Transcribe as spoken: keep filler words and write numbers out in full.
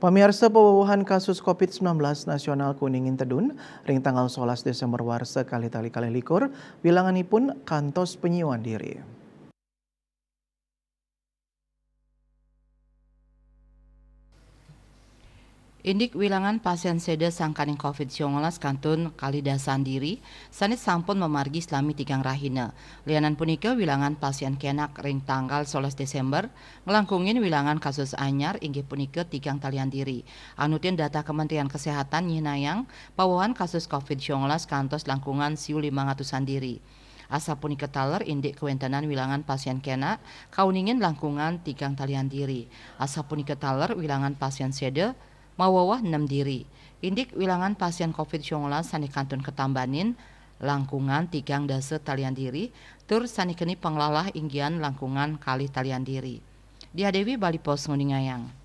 Pamiarsa, pawawahan kasus covid sembilan belas nasional kauningin tedun ring tanggal solas Desember warsa kalih tali kalih likur, wilanganipun kantos panyiuan diri. Indik wilangan pasien séda sangkaning covid sangalas kantun kalih dasa diri, sané sampun mamargi salami tigang rahina. Lianan punika, wilangan pasien kénak ring tanggal solas Desember nglangkungin wilangan kasus anyar, inggih punika tigang talian diri. Anutin data Kementerian Kesehatan nyihnayang, pawawahan kasus covid sangalas kantos langkungan siu limang atusan diri. Asapunika taler, indik kawéntenan wilangan pasien kénak kauningin langkungan tigang talian diri. Asapunika taler, wilangan pasien séda mawawah nem diri. Indik wilangan pasien covid sangalas sané kantun katambanin langkungan tigang dasa talian diri, tur sané keni panglalah inggihan langkungan kalih talian diri. Diah Dewi, Bali Post, nguningayang.